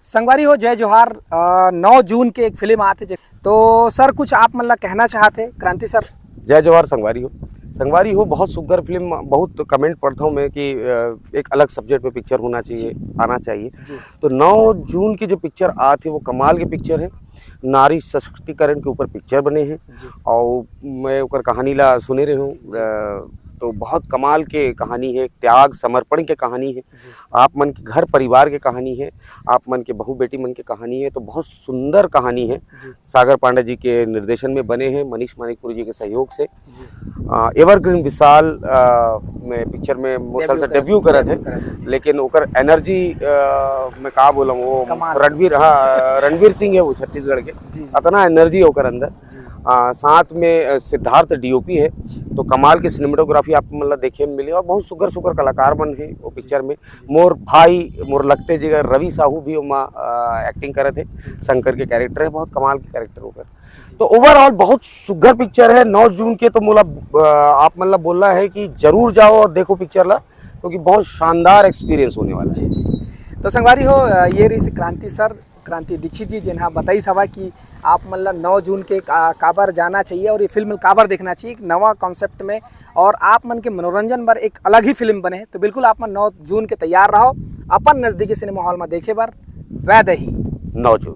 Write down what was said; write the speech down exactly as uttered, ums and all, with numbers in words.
संगवारी हो, जय जोहार। अ, नौ जून के एक फिल्म आत हे, जे-, तो सर, कुछ आप मन ला कहना चाहत हे, क्रांति सर? जय जोहार संगवारी हो। संगवारी हो, बहुत सुग्घर फिल्म, बहुत कमेंट पढ़ता हूँ मैं कि, अ, एक अलग सब्जेक्ट पे पिक्चर होना चाहिए, जी। आना चाहिए। जी। तो नौ जून की जो पिक्चर आत हे, वो कमाल की पिक्चर है, नारी सशक्तिकरण के ऊपर पिक्चर बने हैं। जी। और मैं ओकर कहानी ला सुने रहे हूँ, जी। अ, तो बहुत कमाल के कहानी है, त्याग समर्पण के कहानी है, जी। आप मन के घर परिवार के कहानी है, आप मन के बहू बेटी मन के कहानी है, तो बहुत सुंदर कहानी है। जी। सागर पांडे जी के निर्देशन में बने हैं, मनीष मानिकपुरी जी के सहयोग से। जी। अ, एवरग्रीन विशाल, अ, में पिक्चर में मोर ख्याल से डेब्यू करत हे, जी। लेकिन ओकर एनर्जी, अ, मैं का बोलूँ, वो कमाल। रणवीर, हाँ, रणवीर सिंह है वो छत्तीसगढ़ के, जी, जी। अतना एनर्जी ओकर अंदर। जी। अ, साथ में, अ, सिद्धार्थ डीओपी है, जी। तो कमाल के सिनेमेटोग्राफी आप मतलब देखे में मिली और बहुत सुग्घर सुग्घर कलाकार मन है वो पिक्चर में। मोर भाई, मोर लगते जिगर रवि साहू भी ओमा, अ, एक्टिंग करत हे, शंकर के कैरेक्टर है, बहुत कमाल के कैरेक्टर ओकर। जी। तो ओवरऑल बहुत सुग्घर पिक्चर है। नौ जून के तो मोला, अ, आप मन ला बोलना है कि जरूर जाओ और देखो पिक्चर ला, क्योंकि बहुत शानदार एक्सपीरियंस होने वाला है। जी, जी। तो संगवारी हो, अ, ये रहिस क्रांति सर, क्रांति दीक्षित जी, जेन हा बताइस हवा कि आप मन ला नौ जून के का-, काबर जाना चाहिए और ये फिल्म काबर देखना चाहिए, एक नवा कॉन्सेप्ट में और आप मन के मनोरंजन बर एक अलग ही फिल्म बने हे। तो बिल्कुल आप मन नौ जून के तैयार रहो अपन नजदीकी सिनेमा हॉल में देखे बर। वैदेही। नौ जून।